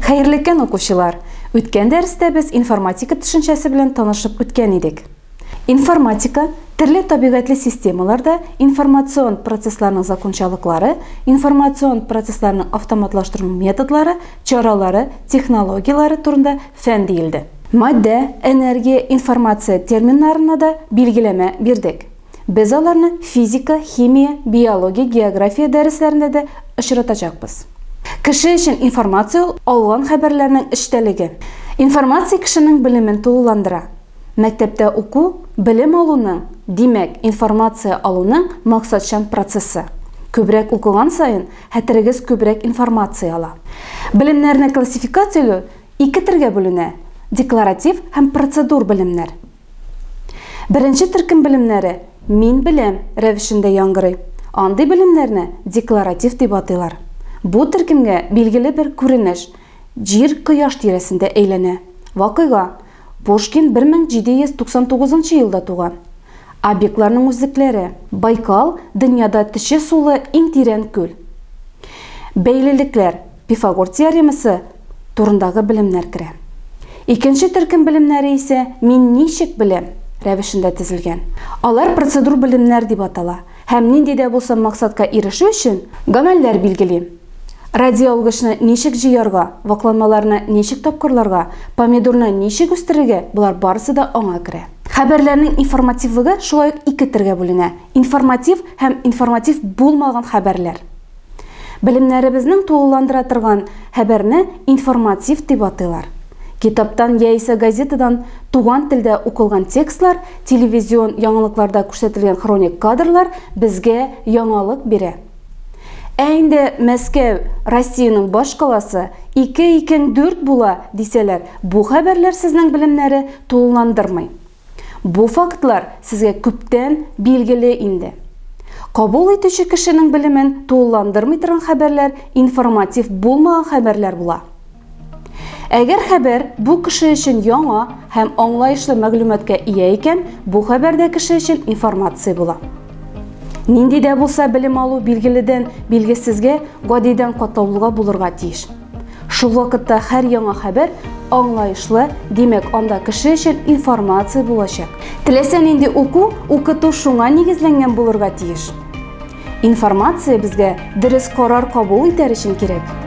Хәерле көн, укучылар! Үткән дәрестә без информатика төшенчәсе белән танышып үткән идек. Информатика, төрле табигатьле системаларда информацион процессларның закончалыклары, информацион процессларның автоматлаштыру методлары, чаралары, технологияләре турында фән диелде. Матдә, энергия, информация терминнарына да билгеләмә бирдек. Без аларны физика, химия, биология, география дәресләрендә дә очратачакбыз. Кеше өчен информация ул, алган хәбәрләрнең эчтәлеге. Информация кешенең белемен тулыландыра. Мәктәптә уку, белем алуның, димәк, информация алуның максатчан процессы. Күбрәк укыган саен, хәтерегез күбрәк информация ала. Белемнәрне классификацияләү ике төргә бүленә, декларатив һәм процедур белемнәр. Беренче төркем белемнәре мин беләм рәвешендә яңгырый. Андый белемнәрне декларатив дип атыйлар. Бу төркемгә билгеле бер күренеш, Җир Кояш тирәсендә әйләнә, вакыйга, Пушкин 1799 нчы елда туган. Объектларның үзлекләре. Байкал, дөньяда төче сулы иң тирән күл. Бәйлелекләр, Пифагор теоремасы турындагы белемнәр керә. Икенче төркем белемнәре исә мин ничек беләм? рәвешендә тезелгән. Алар процедур белемнәр дип атала һәм нинди дә булса максатка ирешү өчен гамәлләр билгели. Радиоалгычны ничек җыярга, вакланмаларны ничек тапкырларга, помидорны ничек үстерергә, болар барысы да аңа керә. Хәбәрләрнең информативлыгы шулай ук ике төргә бүленә, информатив һәм информатив булмаган хәбәрләр. Белемнәребезнең тулыландыра торган хәбәрне информатив дип атыйлар. Китаптан яисә газетадан туган телдә укылган текстлар, телевизион яңалыкларда күрсәтелгән хроник кадрлар безгә яңалык бирә. Ә инде Мәскәү, Россиянең баш каласы, ике икең дүрт була, дисәләр, бу хәбәрләр сезнең белемнәре тулыландырмый. Бу фактлар сезгә күптән билгеле инде. Кабул итүче кешенең белемен тулыландырмый торган хәбәрләр информатив булмаган хәбәрләр була. Әгәр хәбәр бу кеше өчен яңа һәм аңлаешлы мәгълүматка ия икән, бу хәбәр дә кеше өчен информация була. Нинди дә булса белем алу билгеледән билгесезгә, гадидән катлаулыга булырга тиеш. Шул вакытта һәр яңа хәбәр аңлаешлы, димәк, анда кеше өчен информация булачак. Теләсә нинди уку, укыту шуңа нигезләнгән булырга тиеш. Информация безгә дөрес карар кабул итәр өчен кирәк.